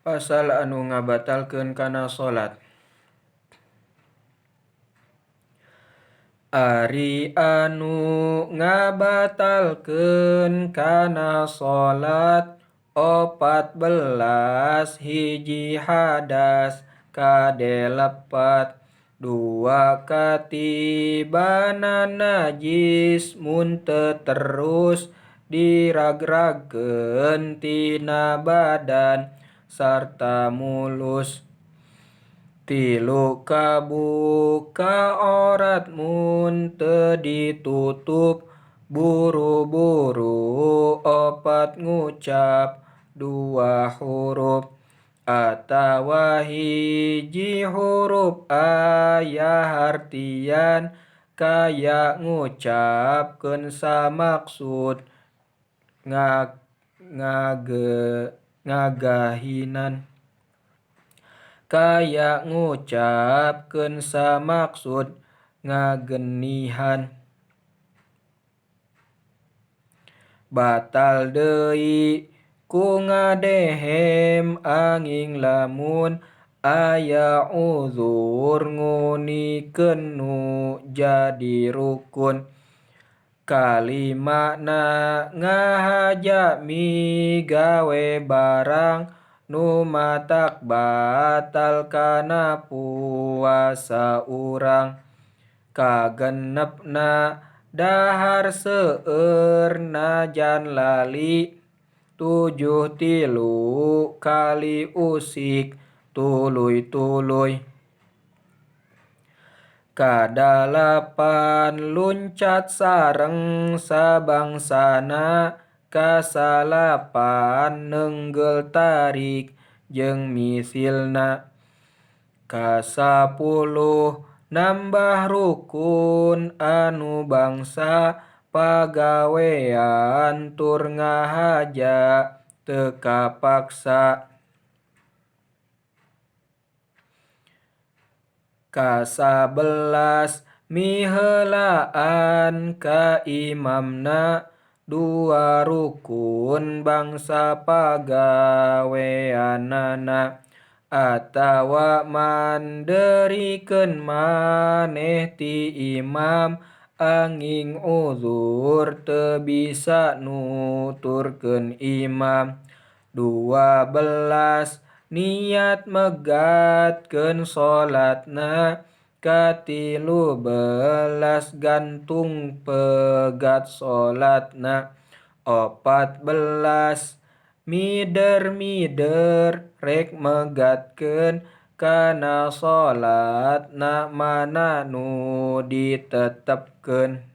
Pasal anu ngabatalkeun kana salat. Ari anu ngabatalkeun kana salat 14 hiji hadas kade lepat, 2 katibanan najis mun teu terus diragragkeun tina badan sarta mulus, 3 kabuka aurat mun teu ditutup buru-buru, 4 ngucap 2 huruf atawa hiji huruf aya hartian kaya ngucapkeun samaksud ngagahinan kaya ngucapkeun samaksud ngagenihan. Batal deui ku ngadehem anging lamun aya uzur ngunikeun nu jadi rukun. Kalimana ngahaja migawe barang nu matak batal kana puasa urang. Kagenepna dahar seueur najan lali 7 tilu kali usik tuluy-tuluy. Kadalapan luncat sareng sabangsana, kasalapan neunggel tarik jeung misilna, kasapuluh nambah rukun anu bangsa pagawean tur ngahaja teu kapaksa. Kasabelas miheulaan ka imamna 2 rukun bangsa pagaweanana atawa manderikeun maneh ti imam anging uzur teu bisa nuturkeun imam. 12 niat megatkeun salatna, 13 gantung pegat salatna, 14 mider-mider rek megatkeun kana salatna mana nu ditetepkeun.